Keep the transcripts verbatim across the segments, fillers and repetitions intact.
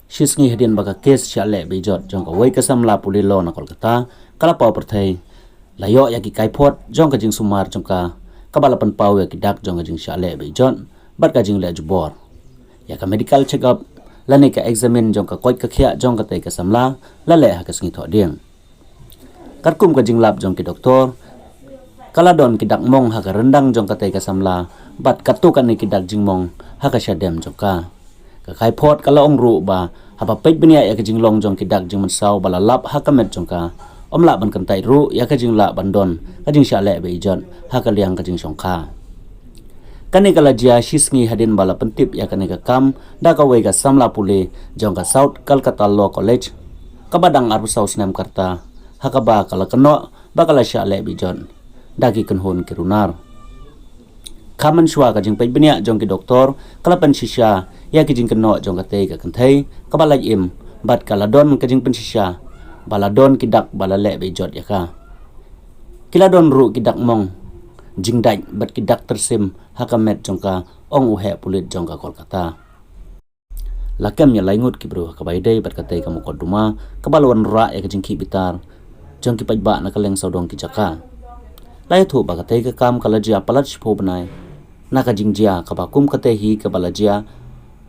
Shisngi hadien ba ka kes shah leh bejot jong kawei ka samla pule law na Kolkata ka la paw pyrthei, la ïoh ïa ki kaiphod jong ka jingsumar jong ka, kaba la pynpaw ïa ki dak jong ka jingshah leh bejot bad ka jingleh jubor. Ïa ka medical check-up lane ka examine jong ka koit ka khiah jong katei ka samla la leh ha ka sngi Thohdieng. Katkum ka jinglap jong ki doktor, ka la don ki dak mong ha ka ryndang jong katei ka samla bad katto katne ki dak jingmong ha ka shadem jong ka. Ka kaiphod ka la ong ruh ba haba peit bniah ïa ka jinglong jong ki dak jingmynsaw ba la lap ha ka met jong ka, ym lah ban kyntait ruh ïa ka jinglah ban don ka jingshah leh bejot ha ka liang ka jingshongkha. Kane ka la jia shisngi hadien ba la pyntip ïa kane ka kam da kawei ka samla pule jong ka South Calcutta Law College, kaba dang arphew saw snem ka rta, ha kaba ka la kynnoh ba ka la shah leh bejot da ki kynhun ki runar. Kham mynshuwa ka jingpeit bniah jong ki doktor ka la pynshisha ïa ki jingkynnoh jong katei ka kynthei kaba lait im bad ka la don ka jingpynshisha ba la don ki dak ba la leh bejot ïa ka. Ki la don ruh ki dak mong jingdait bad ki dak tyrsim ha ka met jong ka, ong u heh pulit jong ka Kolkata. La kem ïa lai ngut ki briew ha kaba ïadei bad katei ka mukotduma kaba la wanrah ïa ka jingkhih bitar jong ki paidbah na kylleng sawdong ki jaka. La ïathuh ba katei ka kam ka la jia palat shiphew bnai na ka jingjia kaba kum katei hi kaba la jia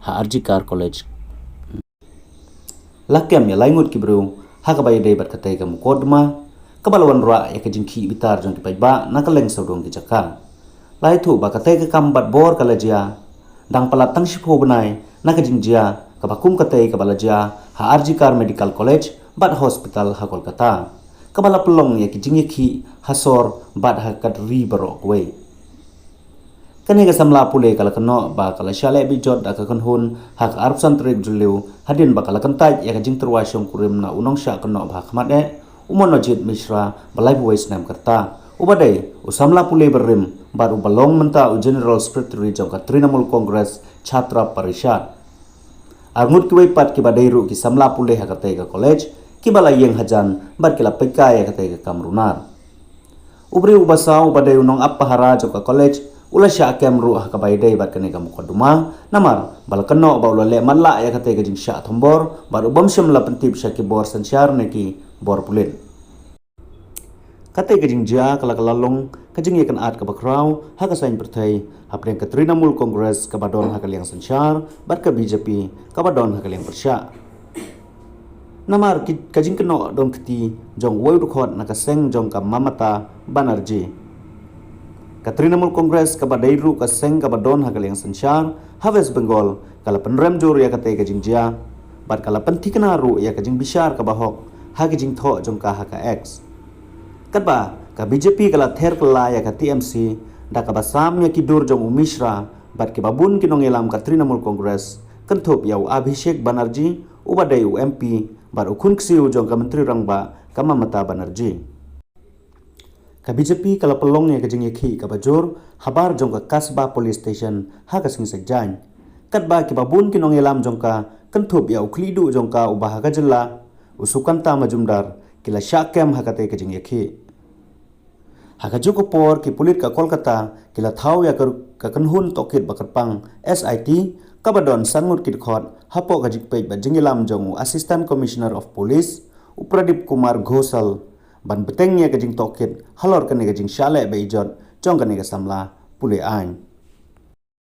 ha R G Kar College. La kem ïa lai ngut ki briew ha kaba ïadei bad katei ka mukotduma kaba la wanrah ïa ka jingkhih bitar jong ki paidbah na kylleng sawdong ki jaka. La ïathuh ba katei ka kam bad bor ka la jia dang palat tang shiphew bnai na ka jingjia kaba kum katei kaba la jia ha R G Kar Medical College bad Hospital ha Kolkata, kaba la pynlong ïa ki jingïakhih ha sor bad ha ka ri baroh kawei. Kane ka samla pule ka la kynnoh ba ka la shah leh bejot da ka kynhun ha ka arphew san tarik Jylliew hadien ba ka la kyntait ïa ka jingtyrwa shongkurim na u nongshah kynnoh ba ha khmat eh, u Monojit Mishra, ba laiphew wei snem ka rta, uba dei u samla pule barim bad uba long mynta u General Secretary jong ka Trinamool Congress Chhatra Parishad. Ar ngut kiwei pat kiba dei ruh ki samla pule ha katei ka college kiba la ïeng hajan bad ki la peit kai ïa katei ka kam runar. U briew uba saw uba dei u nongap pahara jong ka college u la shah kem ruh ha kaba ïadei bad kane ka mukotduma, namar ba la kynnoh ba u la leh matlah ïa katei ka jingshah thombor bad u bym shym la pyntip sha ki bor synshar ne ki bor pulit. Katei ka jingjia ka la ka la long ka jingïakynad kaba khraw ha ka saiñ pyrthei hapdeng ka Trinamool Congress kaba don ha ka liang synshar bad ka B J P kaba don ha ka liang pyrshah. Namar ki, ka jingkynnoh don kti jong uwei u dkhot na ka seng jong ka Mamata Banerjee. Ka Trinamool Congress kaba dei ruh ka seng kaba don ha ka liang synshar ha West Bengal ka la pynrem jur ïa katei ka jingjia bad ka la pynthikna ruh ïa ka jingbishar kaba hok ha ka jingthoh jong ka ha ka X. Katba ka B J P ka la ther kylla ïa ka T M C da kaba sam ïa ki dur jong u Mishra bad kiba bun ki nongïalam ka Trinamool Congress, kynthup ïa u Abhishek Banerjee uba dei u M P bad u khun ksiew jong ka Myntri Rangbah ka Mamata Banerjee. Ka B J P ka la pynlong ïa ka jingïakhih kaba jur habar jong ka Kasba Police Station ha ka sngi Saitjaiñ, katba kiba bun ki nongïalam jong ka, kynthup ïa u khlieh duh jong ka uba ha ka jylla, u Sukanta Majumdar, ki la shah kem ha katei ka jingïakhih. Ha kajuh ka por ki pulit ka Kolkata ki la thaw ïa ka, ka kynhun tohkit ba kyrpang, S I T, kaba don san ngut ki dkhot hapoh ka jingpeit bad jingïalam jong u Assistant Commissioner of Police, u Pradip Kumar Ghoshal, ban bteng ïa ka jingtohkit halor kane ka jingshah leh bejot jong kane ka samla pule aiñ.